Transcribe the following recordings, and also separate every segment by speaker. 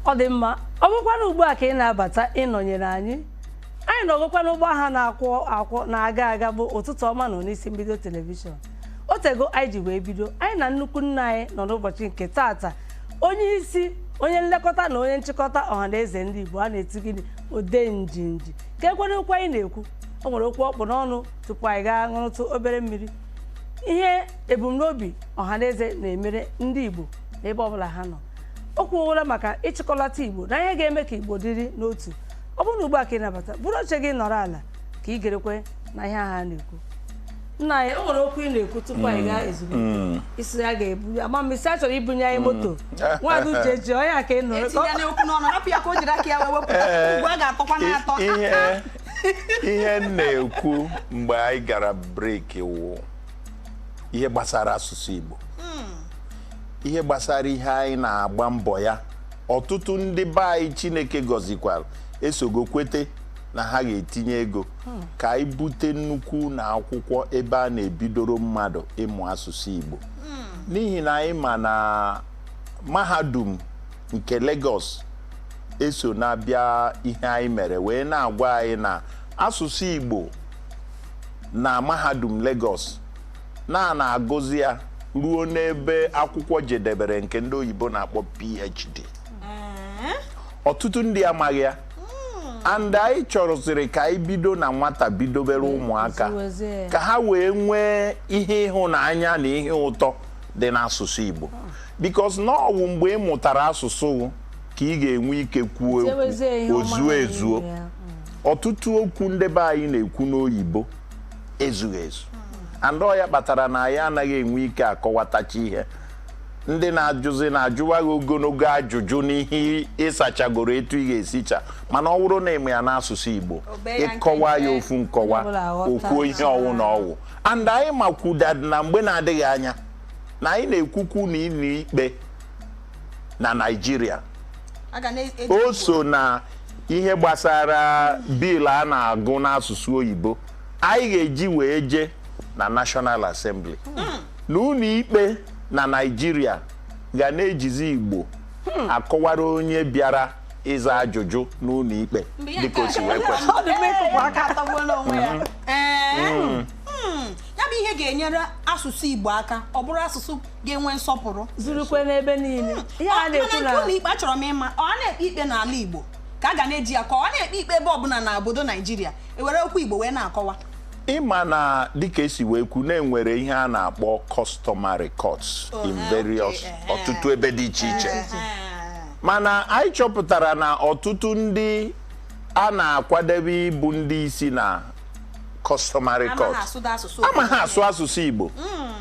Speaker 1: Ọ dị mma. Ọ bụrụkwana ugbu a ka ị na-abata ịnọnyere anyị, anyị nọgokwa n'ụgbọ ha na-akwọ akwọ na-aga aga, bụ Ụtụtụ Ọma nọ n'isi mbido television. Otego anyị ji wee bido. Anyị na nnukwu nna anyị nọ n'ụbọchị nke tata, onye isi, onye nlekọta na onye nchịkọta Ọha na Eze Ndị Igbo, a na-eti gịnị, Ode Njinji. Ka ekwere okwu anyị na-ekwu, o nwere okwu ọkpụ n'ọnụ tupu anyị gaa ṅụrụtụ obere mmiri. Ihe ebumnobi Ọha na Eze na-emere ndị Igbo n'ebe ọbụla ha nọ, o kwuola maka ịchịkọlata Igbo na ihe ga-eme ka Igbo dịrị n'otu. Ọ bụrụ na ugbu a ka ị nabata, bụrụ oche gị, nọrọ ala ka ị gerekwe na ihe ahụ a na-ekwu. Nna anyị, o nwere okwu ị na-ekwu tupu anyị gaa ezumike. Isi ya ga-ebu ama m isi a chọrọ ibunye anyị moto. Nwaada Uchechi, onye a ka ị nụrụ.
Speaker 2: Etinye n'okwu n'ọnụ, hapụ ya ka o jiri aka ya wee wepụta ugwu a ga-atọkwa na-atọ.
Speaker 3: Ihe m na-ekwu mgbe anyị gara break wụ ihe gbasara asụsụ Igbo, ihe gbasara ihe anyị na-agba mbọ ya. Ọtụtụ ndị be anyị Chineke gọzikwara esogo kwete na ha ga-etinye ego ka anyị bute nnukwu na akwụkwọ ebe a na-ebidoro mmadụ ịmụ asụsụ Igbo, n'ihi na anyị ma na mahadum nke Lagos eso na-abịa. Ihe anyị mere wee na-agwa anyị na asụsụ Igbo na mahadum Lagos na na-agụzi ya ruo n'ebe akwụkwọ jedebere, nke ndị oyibo na-akpọ PhD. Ọtụtụ ndị amaghị ya, and anyị chọrọziri ka anyị bido na nwata, bidobere ụmụaka
Speaker 1: Kụziwezie ya.
Speaker 3: ka ha wee nwee ihe ịhụnanya na ihe ụtọ dị n'asụsụ Igbo, because na ọwụ mgbe ị mụtara asụsụ ka ị ga-enwe ike kwuo
Speaker 1: Tewezie ihe
Speaker 3: okwu
Speaker 1: ọma
Speaker 3: ozuo
Speaker 1: na
Speaker 3: ezuo.
Speaker 1: n'ime ya.
Speaker 3: Ọtụtụ okwu ndị be anyị na-ekwu n'oyibo ezughị ezu, and ọ ya kpatara na anyị anaghị enwe ike akọwatachi ihe. Ndị na-ajụzi na-ajụwa gị ogologo ajụjụ n'ihe ịsachagoro etu ị ga-esicha, mana ọ bụrụ na ịmụ ya n'asụsụ Igbo,
Speaker 2: Obee ya
Speaker 3: ịkọwa ya
Speaker 2: nkenke.
Speaker 3: ofu nkọwa,
Speaker 1: Onye ọbụla aghọta.
Speaker 3: okwuo ihe ọwụ na ọwụ. And anyị makwudad na mgbe na-adịghị anya na anyị na-ekwukwu na ịlụ ikpe na Naịjirịa
Speaker 2: A ga na-eji
Speaker 3: o so na ihe gbasara bill a na-agụ n'asụsụ oyibo anyị ga-eji wee jee na National Assembly, na ụlọ ikpe na Naịjirịa ga na-ejizi Igbo akọwara onye bịara ịza ajụjụ n'ụlọ ikpe
Speaker 2: Mgbe ya
Speaker 3: dịka o si wee kwesị.
Speaker 1: Ọ dị mma ịkụpụ
Speaker 2: aka atọgbuola onwe ya. Ee. Ya bụ ihe ga-enyere asụsụ Igbo aka, ọ bụrụ asụsụ ga-enwe nsọpụrụ
Speaker 1: zurukwe n'ebe niile. Ihe a na-ekwu
Speaker 2: Mana
Speaker 1: na
Speaker 2: nke ụlọ ikpe, achọrọ m ịma, ọ na-ekpe ikpe n'ala Igbo ka a ga na-eji ya, ka ọ na-ekpe ikpe ebe ọbụla na obodo Naijiria ewere okwu Igbo wee na-akọwa?
Speaker 3: Ịma na dịka esi wee kwu, na-enwere ihe a na-akpọ customary courts in various ọtụtụ ebe dị iche iche, mana anyị chọpụtara na ọtụtụ ndị a na-akwadebe ịbụ ndị isi na customary
Speaker 2: amaghị
Speaker 3: court
Speaker 2: asụda asụsụ
Speaker 3: amaghị asụ asụsụ Igbo.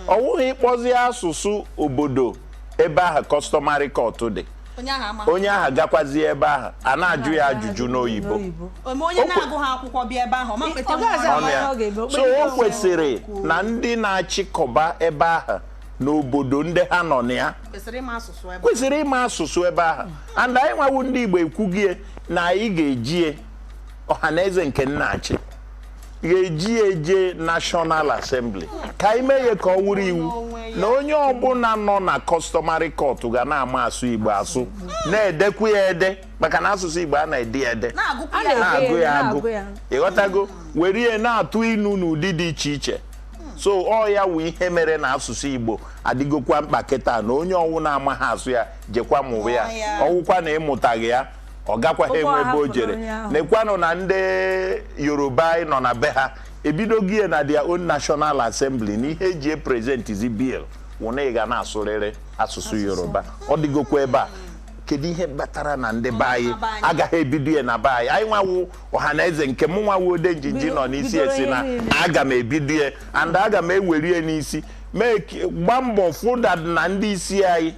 Speaker 3: Ọ wụghị ịkpọzi asụsụ obodo ebe ahụ customary court dị,
Speaker 2: onye ahụ ama
Speaker 3: onye ahụ gakwazie ebe ahụ, a na-ajụ ya ajụjụ n'oyibo.
Speaker 2: Ome onye na-agụ ha akwụkwọ bịa ebe ahụ, ọma mkpete
Speaker 1: Ọ gaghịzi
Speaker 2: nwa.
Speaker 1: ama
Speaker 3: Ọnụ
Speaker 1: ihe
Speaker 3: ya.
Speaker 1: ọ ga-eme, o
Speaker 3: So
Speaker 1: kpegide
Speaker 3: o
Speaker 1: onwe.
Speaker 3: kwesịrị na ndị na-achịkọba ebe ahụ n'obodo ndị ha nọ na ya
Speaker 2: kwesịrị ịma asụsụ ebe
Speaker 3: kwesịrị ịma asụsụ ebe ahụ. And anyị nwawu ndị Igbo ekwugie na anyị ga-ejie Ọha na Eze nke nnachi ga-eji eje National Assembly ka anyị mee ya ka ọ wụrụ iwu na onye ọbụla nọ na customary court ga na-ama asụ Igbo asụ, na-edekwu ya ede, maka na asụsụ Igbo a na-ede ya ede,
Speaker 2: na-agụkwu
Speaker 1: A
Speaker 2: ya.
Speaker 3: na-agụ ya
Speaker 1: na-agụ
Speaker 3: agụ
Speaker 1: ya.
Speaker 3: Ịghọtago? Were ihe na-atụ inu n'ụdị dị iche iche. So ọ ya wụ ihe mere na asụsụ Igbo adịgokwa mkpa kịta, na onye ọwụ na-amaghị asụ ya jekwa mụrụ ya.
Speaker 2: Mụọ ya.
Speaker 3: Ọwụkwa na ịmụtaghị ya, ọ gakwaghị
Speaker 1: Ụgbọ
Speaker 3: enwe ebe o
Speaker 1: hapụrụ
Speaker 3: jere.
Speaker 1: onye ahụ.
Speaker 3: Nekwanụ na ndị Yoruba anyị nọ na be ha ebidogo ya na their own National Assembly, na ihe eji epresentizi bill wụ na ị ga na-asụrịrị asụsụ Yoruba. Ọ dịgokwa ebe a. Kedu ihe kpatara na ndị be anyị
Speaker 2: Na be anyị.
Speaker 3: agaghị ebido ya na be anyị? Anyị nwawu Ọha na Eze nke mụ nwawu Ode Njinji nọ n'isi
Speaker 1: Bidoro
Speaker 3: esi
Speaker 1: ihe
Speaker 3: na
Speaker 1: niile.
Speaker 3: aga m ebido ya, and aga m eweri ya n'isi, mee gbaa mbọ fụ that na ndị isi anyị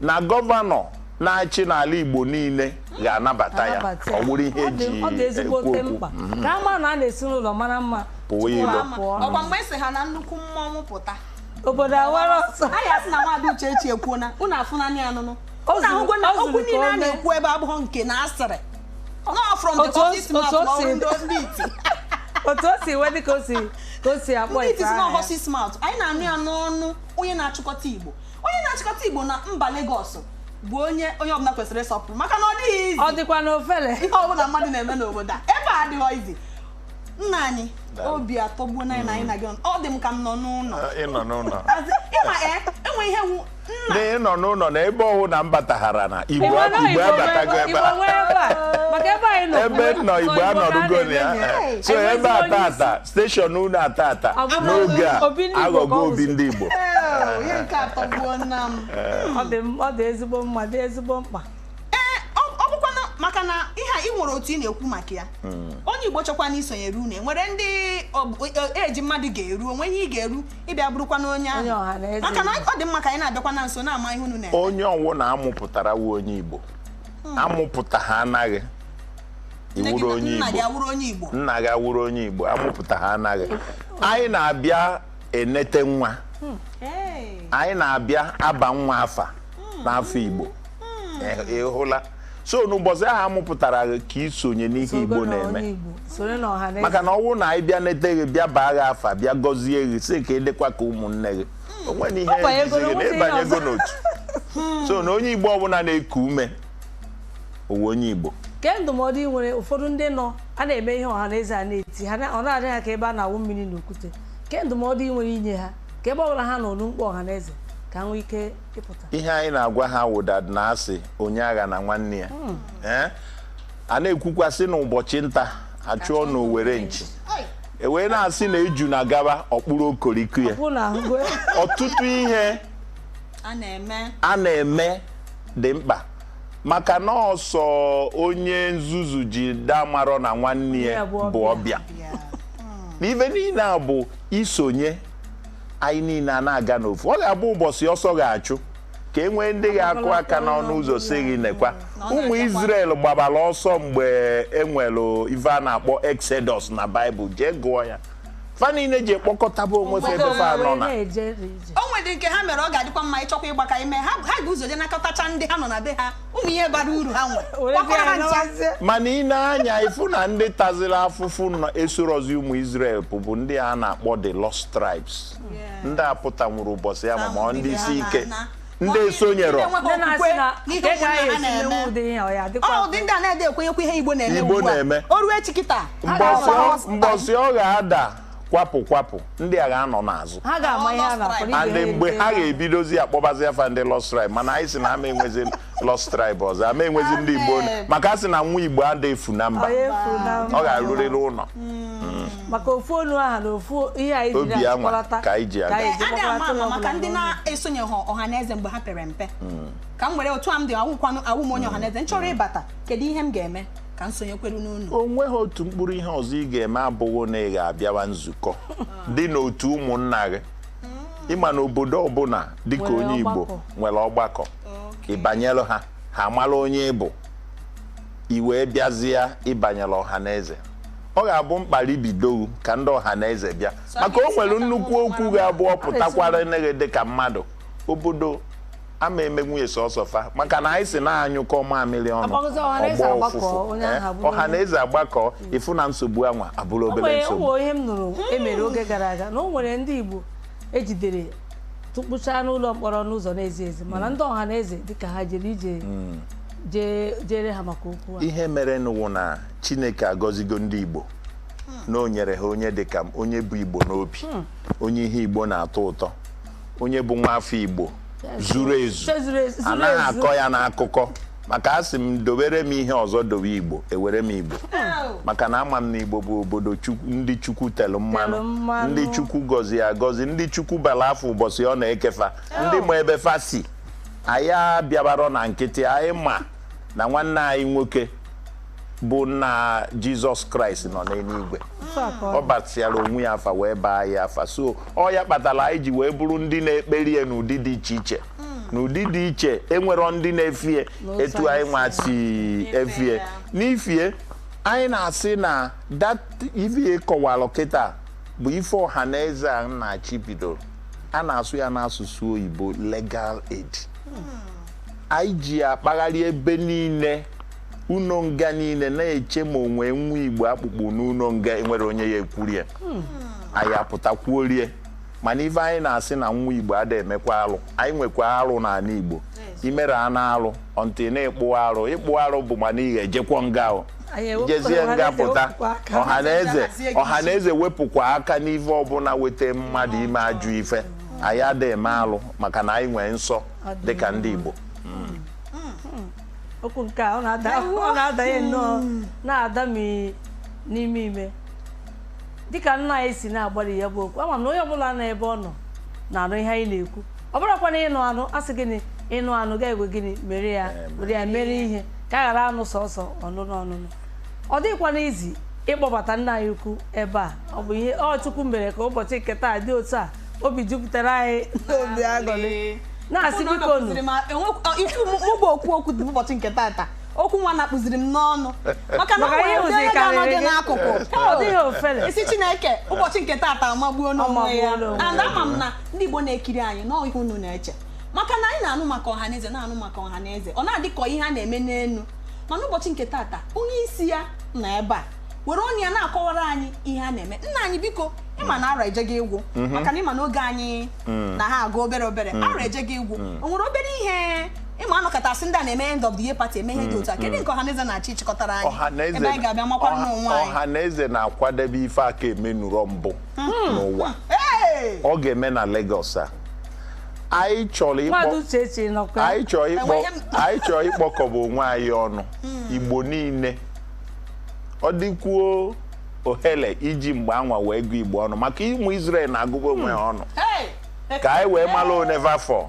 Speaker 3: na governor na-achị n'ala Igbo niile ga-anabata ya.
Speaker 1: Anabata ya.
Speaker 3: Ọ bụrụ ihe
Speaker 1: Ọ dị
Speaker 3: eji
Speaker 1: ọ dị ezigbo
Speaker 3: ekwu
Speaker 1: oke
Speaker 3: okwu.
Speaker 1: mkpa ka a mara na a na-esi n'ụlọ mara mma
Speaker 3: Pụọ
Speaker 1: tupu
Speaker 3: ilo.
Speaker 1: ha pụọ.
Speaker 2: Ọkwa mgbe esi ha na nnukwu mmọnwụ pụta,
Speaker 1: obodo awara ọsọ.
Speaker 2: A ya sị na nwaada Uchechi ekwuona, unu afụnanị anụnụ.
Speaker 1: O
Speaker 2: Unu ahụgo na
Speaker 1: o zuru
Speaker 2: okwu
Speaker 1: ka
Speaker 2: niile
Speaker 1: o
Speaker 2: a
Speaker 1: mee.
Speaker 2: na-ekwu ebe abụghị nke na asịrị no from the office mouth
Speaker 1: Otu o
Speaker 2: na ọrụ ndị iti.
Speaker 1: Otu o si wee dị ka o si akpọ
Speaker 2: Ndị
Speaker 1: ife
Speaker 2: iti si na
Speaker 1: aha ya.
Speaker 2: horse's mouth. Anyị na-anụ ya n'ọnụ onye na-achịkọta Igbo, onye na-achịkọta Igbo na mba Lagos. Bụ onye onye ọbụla kwesịrị ịsọpụrụ, maka na ọ dịghị izi.
Speaker 1: Ọ dịkwa n'ofele.
Speaker 2: Ihe ọbụla mmadụ na-eme n'obodo a, ebe a adịghị izi. Nna anyị, obi atọgbuo na anyị na gị. Ọ dị m ka m nọ n'ụlọ.
Speaker 3: Ịnọ n'ụlọ.
Speaker 2: Ịma, ee, enwe ihe wu nna.
Speaker 3: Na ịnọ n'ụlọ na ebe ọhụụ na mbataghara na Igbo, Igbo abatago ebe
Speaker 1: Igbo
Speaker 3: a.
Speaker 1: Nwee ebe a, maka ebe anyị nọ.
Speaker 3: Ebe m nọ, Igbo anọrugo na ya. So ebe a tata, station unu atata
Speaker 1: Ọ bụrụ
Speaker 3: n'oge a
Speaker 1: Obi ndị Igbo ka
Speaker 3: aghọgo
Speaker 1: ọ
Speaker 3: obi
Speaker 1: wụsị.
Speaker 3: ndị Igbo.
Speaker 2: Ee, ihe nke atọgbuo nna m.
Speaker 1: Ọ dị ezigbo mma, dị ezigbo mkpa.
Speaker 2: Ee, ọ bụkwa na maka na ihe a ị nwere otu ị na-ekwu maka ya, onye Igbo chọkwa na isonyere unu, enwere ndị eji mmadụ ga-eru onwe ihe ị ga-eru ịbịa bụrụkwa na onye
Speaker 1: Onye
Speaker 2: ahụ
Speaker 1: ọha na eze.
Speaker 2: Maka na ọ dị mma ka anyị na-abịakwa na nso na-ama ihe unu na-eme.
Speaker 3: Onye ọwụ na-amụpụtara wu onye Igbo, amụpụta ha anaghị
Speaker 2: Nne gị
Speaker 3: iwuru onye
Speaker 2: nna gị
Speaker 3: Igbo.
Speaker 2: awụrụ onye Igbo.
Speaker 3: Nna gị awụrụ onye Igbo, amụpụta ha anaghị. Anyị na-abịa enete nwa, anyị na-abịa aba nwa afa n'afọ Igbo. Ị hụla? So n'ụbọchị ahụ amụpụtara gị ka isonye n'ihe Igbo
Speaker 1: Sogo na
Speaker 3: na-eme.
Speaker 1: Onye Igbo sonye na ọha na eze.
Speaker 3: Maka na ọwụ na anyị bịa nete gị, bịa baa gị afa, bịa gọzie gị, sị ka ị dịkwa ka ụmụnne gị, o nwere ihe
Speaker 1: Ọ banyego
Speaker 3: ejizi gị na
Speaker 1: n'onwezi ihe
Speaker 3: ịbanyego
Speaker 1: ọzọ.
Speaker 3: n'otu. So na onye Igbo ọbụla na-eku ume owu onye Igbo.
Speaker 1: Ke ndụmọdụ ị nwere ụfọdụ ndị nọ a na-eme ihe ọha na eze a na-eti ha ọ na-adị ha ka ebe a na-awụ mmiri n'okwute, ke ndụmọdụ ị nwere inye ha ka ebe ọbụla ha nọ n'mkpọ ọha na eze ka ha nwee ike ịpụta?
Speaker 3: Ihe anyị na-agwa ha wụdad na asị onye agha na nwanne ya. Ee, a na-ekwukwasị n'ụbọchị nta achụọ n'owere nchi, e wee na-asị na eju na gaba ọkpụrụ okoriko ya.
Speaker 1: Kwụ na ahụgo.
Speaker 3: Ọtụtụ ihe
Speaker 2: a na-eme
Speaker 3: a na-eme dị mkpa, maka na ọsọ onye nzuzu ji damarọ na nwanne ya
Speaker 1: Ya bụ
Speaker 3: bụ ọbịa. Na ife niile a bụ isonye anyị niile a na-aga n'ofu, ọ ga-abụ ụbọchị ọsọ ga-achụ ka e nwee ndị ga-akụ aka n'ọnụ ụzọ si gị nekwa.
Speaker 2: Na ọ
Speaker 3: Ụmụ
Speaker 2: na-abịakwa.
Speaker 3: Israel gbabara ọsọ mgbe e nwere ife a na-akpọ Exodus na Baịbụl, jee gụọ ya. Fa niile ji ekpokọtaba onwe fa ebe fa nọ na
Speaker 1: na-eje ije.
Speaker 2: O nwere nke ha mere, ọ ga-adịkwa mma ịchọkwa ịgbaka ime ha, ha ga-ụzọ je nakọtacha ndị ha nọ na be ha, ụmụ ihe bara uru ha nwe
Speaker 1: Were
Speaker 2: gbakọrọ ha
Speaker 1: bịa
Speaker 2: ncha.
Speaker 1: nawazie.
Speaker 3: Mana ị na-anya ịfụ na ndị taziri afụfụ nọ esorozi ụmụ Israel bụ ndị a na-akpọ the lost tribes, ndị a pụtanwuru ụbọchị ya, ma ọ ndị isi ike, ndị esonyero.
Speaker 1: Ndị na-asị na
Speaker 2: n'ihe
Speaker 1: ka
Speaker 2: ụmụnna
Speaker 1: anyị
Speaker 2: ha
Speaker 1: esi
Speaker 2: na-eme.
Speaker 1: menwu ụdị ihe ọ ya dịkwa.
Speaker 2: Ọ ụdị ndị a na-ede ekwenyekwa ihe Igbo na-eme
Speaker 3: Igbo
Speaker 2: ugbu a.
Speaker 3: na-eme.
Speaker 2: O ruo echi kịta.
Speaker 3: Mbọsị ọ ga-ada kwapụ kwapụ, ndị a ga-anọ n'azụ.
Speaker 1: Ha ga-ama ihe a na-akpọ n'igwe.
Speaker 3: And mgbe ha ga-ebidozi akpọbazi afa ndị lost tribe, mana anyị sị na ama enwezi lost tribe ọzọ, ama enwezi ndị Igbo,
Speaker 2: Amen.
Speaker 3: maka a sị na nwa Igbo adịghị efu na mba.
Speaker 1: Ọ ya efu na
Speaker 3: Ọ ga-arụrịrị ụlọ.
Speaker 1: Maka ofu onu aha na ofu ihe anyị
Speaker 3: Obi
Speaker 1: jiri
Speaker 3: anwa
Speaker 1: achịkọlata
Speaker 3: ka anyị ji aga.
Speaker 1: ka anyị ji
Speaker 2: A ga-ama
Speaker 1: kpọkọlata
Speaker 2: ama
Speaker 1: ụlọ
Speaker 2: maka
Speaker 1: ọbụla
Speaker 2: ndị
Speaker 1: n'ụlọ.
Speaker 2: na-esonyeghị ọha na eze mgbe ha pere mpe, ka m were otu a m dị awụkwanụ awụ m onye ọha na eze m chọrọ ịbata, kedu ihe m ga-eme ka m sonyekwere n'unu?
Speaker 3: O nweghị otu mkpụrụ ihe ọzọ ị ga-eme abụghị na ị ga-abịawa nzukọ dị n'otu ụmụnna gị. Ịma na obodo ọbụla dịka
Speaker 1: nwere
Speaker 3: onye Igbo
Speaker 1: ọgbakọ.
Speaker 3: Nwere ọgbakọ, ị banyere ha, ha amara onye ị bụ, i wee bịazie ịbanyere ọha na eze. Ọ ga-abụ mkpali bido ka ndị ọha na eze bịa,
Speaker 2: So a
Speaker 3: maka o
Speaker 2: ga-esi
Speaker 3: nwere
Speaker 2: aka
Speaker 3: nnukwu
Speaker 2: n'ụlọ
Speaker 3: okwu
Speaker 2: mara.
Speaker 3: ga-abụ ọ pụtakwara nne gị dịka mmadụ obodo ama eme nwunye sọsọ fa, maka na anyị si na-anyụkọ mamịrị ọnụ
Speaker 1: Agbakọta ọha na eze
Speaker 3: ọgbọ
Speaker 1: agbakọ,
Speaker 3: ụfụfụ.
Speaker 1: onye ahụ abụrụ
Speaker 3: Ọha na eze agbakọ, ịfụ na nsogbu anwa abụrụ
Speaker 1: O
Speaker 3: obere
Speaker 1: nwere
Speaker 3: nsogbu.
Speaker 1: ụmụ ihe m nụrụ emere oge gara aga na o nwere ndị Igbo ejidere tụkpụchaa n'ụlọ mkpọrọ n'ụzọ na-ezi ezi, mana ndị ọha na eze dịka ha jere ije jee jere ha maka okwu a.
Speaker 3: Ihe mere nụwụ na Chineke agọzigo ndị Igbo na o nyere ha onye dịka m, onye bụ Igbo n'obi, onye ihe Igbo na-atọ ụtọ, onye bụ nwa afọ Igbo zuru ezu.
Speaker 1: Zuru ezu, zuru
Speaker 3: Anaghị
Speaker 1: ezu.
Speaker 3: akọ ya n'akụkọ, maka a sị m dobere m ihe ọzọ, dobe Igbo, ewere m Igbo, maka na ama m na Igbo bụ obodo Chukwu, ndị Chukwu telụ mmanụ,
Speaker 1: Telụ mmanụ.
Speaker 3: ndị Chukwu gọzie agọzi, ndị Chukwu bara afọ ụbọchị ọ na-ekefa, ndị ma ebe fa si. Anyị abịabarọ na nkịtị. Anyị ma na nwanne anyị nwoke bụ nna Jizọs Kraịst nọ n'eluigwe.
Speaker 1: Otu a ka ọ
Speaker 3: Ọ batịara onwe ya afa wee baa ya afa. So ọ ya kpatara anyị ji wee bụrụ ndị na-ekperi ya n'ụdị dị iche iche, n'ụdị dị iche. Enwero ndị na-efie
Speaker 1: N'ụzọ
Speaker 3: etu anyị nwa si efie
Speaker 2: ya.
Speaker 3: N'ifie anyị na-asị na that ife kọwalụ kịta bụ ife ọha na eze a nna-achị bidoro, a na-asụ ya n'asụsụ oyibo legal aid. Anyị ji akpagharị ebe niile, ụlọ nga niile, na-eche ma onwe nwa Igbo akpụkpụ n'ụlọ nga enwere onye ya ekwurie, anyị apụtakwuorie. Mana ife anyị na-asị na nwa Igbo ada emekwa alụ, anyị nwekwa alụ n'ala Igbo. Imere a na-alụ ọntị na-ịkpụ arụ, ịkpụ arụ bụ mana ị ga-ejekwa nga o.
Speaker 1: Anyị ewepụ-
Speaker 3: Ijezie nga
Speaker 1: ọhaneze
Speaker 3: pụta,
Speaker 1: wepụkwa aka.
Speaker 3: ọhaneze
Speaker 2: Hazie gị.
Speaker 3: ọhaneze wepụkwa aka n'ife ọbụla weta mmadụ ime ajọ ife. Anyị ada eme alụ maka na anyị nwee nsọ dịka ndị Igbo.
Speaker 1: Okwu nke a, ọ na-ada, ọ na-adanye nnọọ, na-ada m n'ime ime, dịka nna anyị si na-agbalị ya bụ okwu. Ama m na onye ọbụla nọ ebe ọ nọ na-anụ ihe anyị na-ekwu. Ọ bụrụkwa na ịnụ anụ asị gịnị, ịnụ anụ ga-ewe gịnị mere ya, were ya mere ihe ka a ghara anụ sọsọ ọnụnụ ọnụnụ. Ọ dịghịkwa izi ịkpọbata nna anyị ukwu ebe a. Ọ bụ ihe ọ Chukwu mere ka ụbọchị nke taa dị otu a, obi jupụtara anyị n'obi aṅụrị, na-asị biko nụ.
Speaker 2: Ifu mụ bụ okwu okwu dị ụbọchị nke tata, okwu nwa na-akpụziri m n'ọnụ maka na
Speaker 1: Maka
Speaker 2: o
Speaker 1: ihe
Speaker 2: nwere ndị
Speaker 1: ozi
Speaker 2: onye ga-anọ
Speaker 1: karịrị
Speaker 2: gị
Speaker 1: gị.
Speaker 2: n'akụkụ.
Speaker 1: Ọ dịghị ofele.
Speaker 2: Isi Chineke, ụbọchị nke tata amagbuo n'onwe ya.
Speaker 1: Amagbuo n'onwe ya.
Speaker 2: And ama m na ndị Igbo na-ekiri anyị nọọ ihe unu na-eche, maka na anyị na-anụ maka ọhaneze, na-anụ maka ọhaneze, ọ na-adị ka ihe a na-eme n'elu, mana ụbọchị nke tata onye isi ya nọ ebe a were ọnụ ya na-akọwara anyị ihe a na-eme. Nna anyị, biko, ịma na arọ eje gị ịgwụ, maka na ịma na oge anyị na ha agụ obere obere, arọ eje gị ịgwụ, o nwere obere ihe ịma anọkọtasị ndị a na-eme end of the year party, eme ihe dị otu a. Kedu nke ọhaneze na-achọ ịchịkọtara anyị
Speaker 3: Ọhaneze
Speaker 2: ebe anyị ga-abịa makwara n'onwe anyị?
Speaker 3: Ọhaneze na-akwadebe ife aka emenuro mbụ n'ụwa.
Speaker 2: Hey!
Speaker 3: Ọ ga-eme na Lagos a. Anyị chọrọ ịkpọ
Speaker 1: Mmadụ Uchechi nọkwa.
Speaker 3: Anyị chọrọ ịkpọ
Speaker 2: Enweghị m-
Speaker 3: anyị chọrọ ịkpọkọba onwe anyị ọnụ, Igbo niile. Ọ dịkwuo ohere iji mgbe anwa wee gụọ Igbo ọnụ, maka ịmụ Israel na-agụba onwe ha ọnụ.
Speaker 2: Hey!
Speaker 3: Ka anyị wee mara onevafọ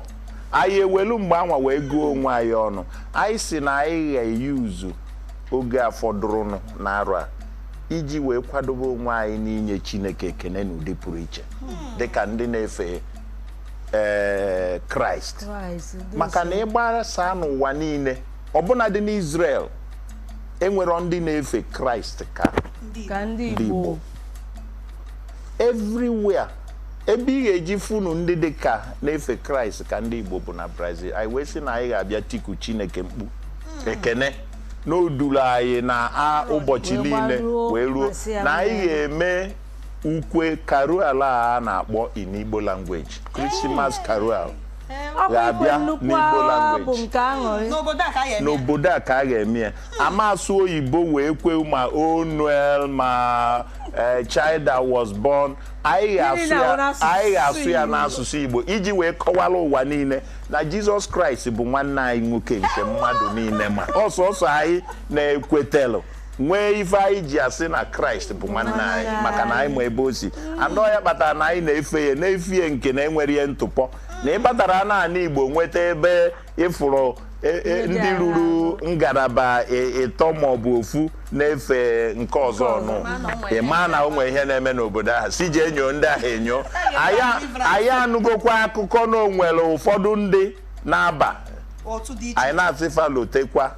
Speaker 3: anyị ewelu mgbe anwa wee gụọ onwe anyị ọnụ. Anyị si na anyị ga-eyuzu oge a fọdụrụnụ na arọ a iji wee kwadobe onwe anyị n'inye Chineke ekene n'ụdị pụrụ iche dịka ndị na-efe Kraịst.
Speaker 1: Kraịst, dị
Speaker 3: Maka na ịgbasa n'ụwa niile, ọbụna dị n'Israel, enwero ndị na-efe Kraịst ka
Speaker 1: ka ndị
Speaker 3: ndị
Speaker 1: Igbo.
Speaker 3: Igbo. Everywhere ebe ị ga-eji funu ndị dị ka na-efe Kraịst ka ndị Igbo bụ na Brazil. Anyị wee sị na anyị ga-abịa tiku Chineke mkpu ekene n'odulu anyị na a ụbọchị
Speaker 1: Wee
Speaker 3: niile
Speaker 1: gbaruo
Speaker 3: wee ruo
Speaker 1: masị ya
Speaker 3: na anyị
Speaker 1: mee.
Speaker 3: Ga-eme ukwe carol a na-akpọ in Igbo language, Christmas carol.
Speaker 1: Ọkwa ikwe
Speaker 3: Ga-abịa
Speaker 1: nnukwu
Speaker 3: n'Igbo
Speaker 1: abụ
Speaker 3: language.
Speaker 1: nke aṅụrị.
Speaker 2: N'obodo a ka a ga-eme ya.
Speaker 3: N'obodo a ka a ga-eme ya. Ama asụ oyibo wee kwe ma o Noel ma child that was born, anyị ga-asụ
Speaker 1: Gịnị
Speaker 3: ya
Speaker 1: na-awụ n'asụsụ
Speaker 3: anyị ga-asụ ya
Speaker 1: Igbo?
Speaker 3: N'asụsụ Igbo iji wee kọwara ụwa niile na Jizọs Kraịst bụ nwanne anyị nwoke nke mmadụ niile, ma ọsọsọ anyị na-ekwetelụ nwee ife anyị ji asị na Kraịst bụ nwanne anyị, maka na anyị ma ebe o si anọ ya kpatara na anyị na-efe ya, na-efe ya nke na-enwere ihe ntụpọ na ịbatara naanị Igbo nweta ebe ịfụrụ
Speaker 1: Ihe dị
Speaker 3: ndị
Speaker 1: agha.
Speaker 3: ruru ngalaba ịtọ maọbụ ofu na-efe nke ọzọ ọnụ, ị maa na o nwere ihe na-eme n'obodo ahụ, si jee nyoo ndị ahụ enyo. Anyị anụgokwa akụkọ na o nwere ụfọdụ ndị na-aba
Speaker 2: Otu dị iche.
Speaker 3: anyị na-asị falotekwa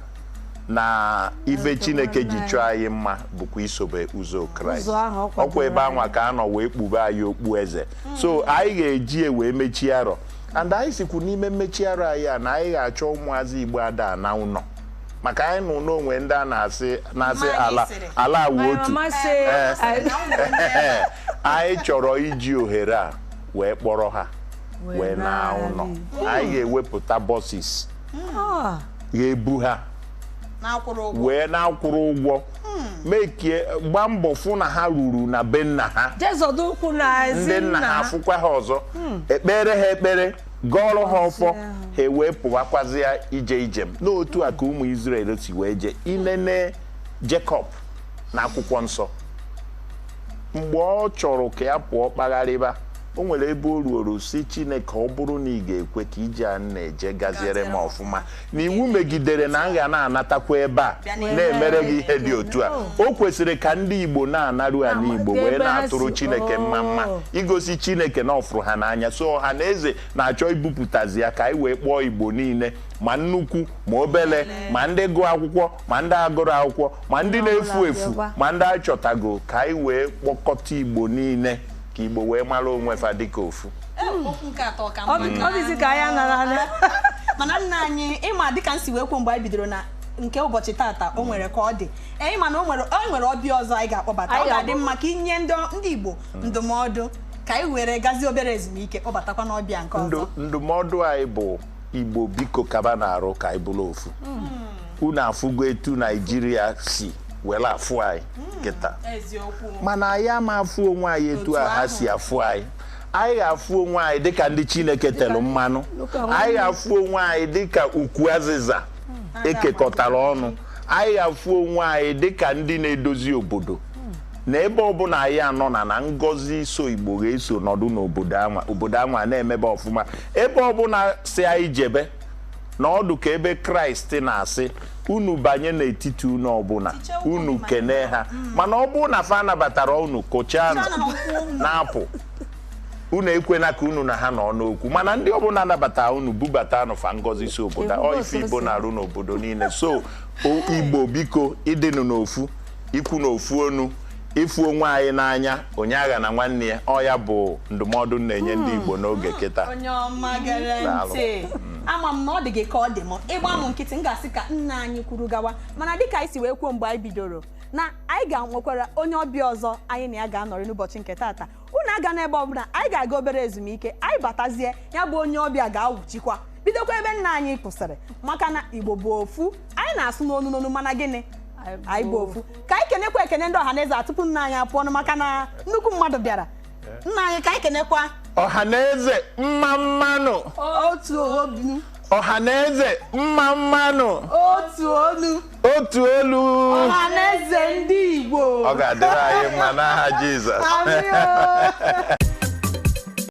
Speaker 3: na ife Chineke ji chọọ anyị mma bụkwa isobe ụzọ Kraịst.
Speaker 1: Ụzọ ahụ ọ kwadoro
Speaker 3: Ọkwa ebe anwa ka a nọ wee kpube anyị okpu eze. So anyị ga-eji e wee mechie arọ, and anyị sikwu n'ime mmechi arọ anyị a na anyị ga-achọ ụmụazị Igbo ada na ụnọ, maka anyị nụ n'onwe ndị a na-asị na-asị
Speaker 2: Mama anyị
Speaker 3: ala
Speaker 2: sịrị.
Speaker 3: ala awụ
Speaker 1: My
Speaker 3: otu.
Speaker 1: mama say,
Speaker 3: Anyị chọrọ iji ohere a wee kpọrọ ha wee na ụnọ. Anyị ga-ewepụta buses
Speaker 1: Ah,
Speaker 3: ga-ebu ha
Speaker 2: Na-akwụrụ ụgwọ.
Speaker 3: Wee na-akwụrụ ụgwọ, mekie gbaa mbọ fụ na ha ruru na be nna ha.
Speaker 1: Jezọdụ ụkwụ na ezi
Speaker 3: Ndị nna ha afụkwa ha ọzọ, ekpere ha ekpere, gọọrọ ha ọfọ, ha ewee pụwakwazi ya ije ijem. N'otu a ka ụmụ Israel si wee jee. Inene Jacob na akwụkwọ nsọ, mgbe ọ chọrọ ka ya pụọ kpagharịba, o nwere ebe o ruoro si Chineke, ọ bụrụ na ị ga-ekwe ka ije a na-eje gaziere m ọfụma, na iwu megidere na m ga na-anatakwa ebe a na-emere gị ihe dị otu a. O kwesịrị ka ndị Igbo na-anaru ala Igbo wee
Speaker 1: Ebe ha
Speaker 3: na-atụrụ
Speaker 1: si-
Speaker 3: Chineke mma mma
Speaker 1: Oh.
Speaker 3: igosi Chineke na ọ fụrụ ha n'anya. So ọha na eze na-achọ ibupụtazi ya ka anyị wee kpọọ Igbo niile, ma nnukwu ma obele, ma ndị gụọ akwụkwọ ma ndị agụrụ akwụkwọ, ma ndị na-efu efu
Speaker 1: bịakwa.
Speaker 3: ma ndị achọtago, ka anyị wee kpọkọta Igbo niile ka Igbo wee mara onwe fa dịka ofu.
Speaker 2: Okwu nke atọ ka
Speaker 1: Ọ
Speaker 2: mma.
Speaker 1: ọ dịzị ka anyị anara anya.
Speaker 2: Mana nna anyị, ịma dịka m si wee kwuo mgbe anyị bidoro na nke ụbọchị tata, o nwere ka ọ dị. Ee, ịma na o nwere ọbịa ọzọ anyị ga-akpọbata. Ọ
Speaker 1: Anyị
Speaker 2: ga-adị
Speaker 1: ga-akpọ-
Speaker 2: mma ka inye ndị Igbo ndụmọdụ. Ka anyị were gazie obere ezumike, kpọbatakwa n'ọbịa nke ọzọ.
Speaker 3: Ndụmọdụ anyị bụ, Igbo, biko, kaba na-arụ ka anyị bụrụ ofu. Unu afụgo etu Naijiria si were afụ anyị kịta.
Speaker 2: Eziokwu.
Speaker 3: Mana anyị ama afụ onwe anyị etu a ha
Speaker 2: ahụ.
Speaker 3: si afụ anyị. Anyị ga-afụ onwe anyị dịka ndị Chineke telụ mmanụ.
Speaker 1: Dịka nwanne.
Speaker 3: Anyị ga-afụ onwe anyị dịka ukwu azịza ekekọtara ọnụ. Anyị ga-afụ onwe anyị dịka ndị na-edozi obodo, na ebe ọbụla anyị anọ na ngọzi so Igbo ga-eso nọdụ n'obodo anwa, obodo anwa na-emebe ọfụma. Ebe ọbụla si anyị jebe na ọdụ ka ebe Kraịst na-asị unu banye n'etiti unu ọbụla,
Speaker 2: Tiche ụkwụ
Speaker 3: unu
Speaker 2: gị ma
Speaker 3: kene ha, mana ọ bụrụ na fa nabatara unu, kụchaa
Speaker 2: Kụchaa na ụkwụ unu.
Speaker 3: na-apụ. Unu ekwena ka unu na ha nọ n'okwu, mana ndị ọbụla nabata unu, bubata nụ fa ngọzi si obodo a. Ọ ife Igbo na-arụ n'obodo niile. So Igbo, biko, ịdịnụ n'ofu, ikwu n'ofu onu, ịfụ onwe anyị n'anya, onye agha na nwanne ya. Ọ ya bụ ndụmọdụ m na-enye ndị Igbo n'oge kịta.
Speaker 2: Onye ọma gere
Speaker 3: Daalụ.
Speaker 2: ntị, ama m na ọ dị gị ka ọ dị m. Ịgba m nkịtị, m ga-asị ka nna anyị kwuru gawa, mana dịka anyị si wee kwuo mgbe anyị bidoro na anyị ga-nwekwara onye ọbịa ọzọ anyị na ya ga-anọrị n'ụbọchị nke taata. Unu aga n'ebe ọbụla, anyị ga-aga obere ezumike. Anyị batazie, ya bụ onye ọbịa ga-awụchikwa, bidokwa ebe nna anyị kwụsịrị, maka na Igbo bụ ofu. Anyị na-asụ n'onu n'onu, mana gịnị, anyị bụ ofu. Ka anyị kenekwa ekene ndị ọha na eze a tupu nna anyị apụọ ọnụ, maka na nnukwu mmadụ bịara. Nna anyị, ka anyị kenekwa.
Speaker 3: Ọha na eze, mma mmanụ.
Speaker 2: Otu onu.
Speaker 3: Ọha na eze, mma mmanụ.
Speaker 2: Otu onu.
Speaker 3: Otu olu.
Speaker 2: Ọha na eze ndị Igbo.
Speaker 3: Ọ ga-adịrị anyị mma n'aha Jizọs.
Speaker 2: Amị o.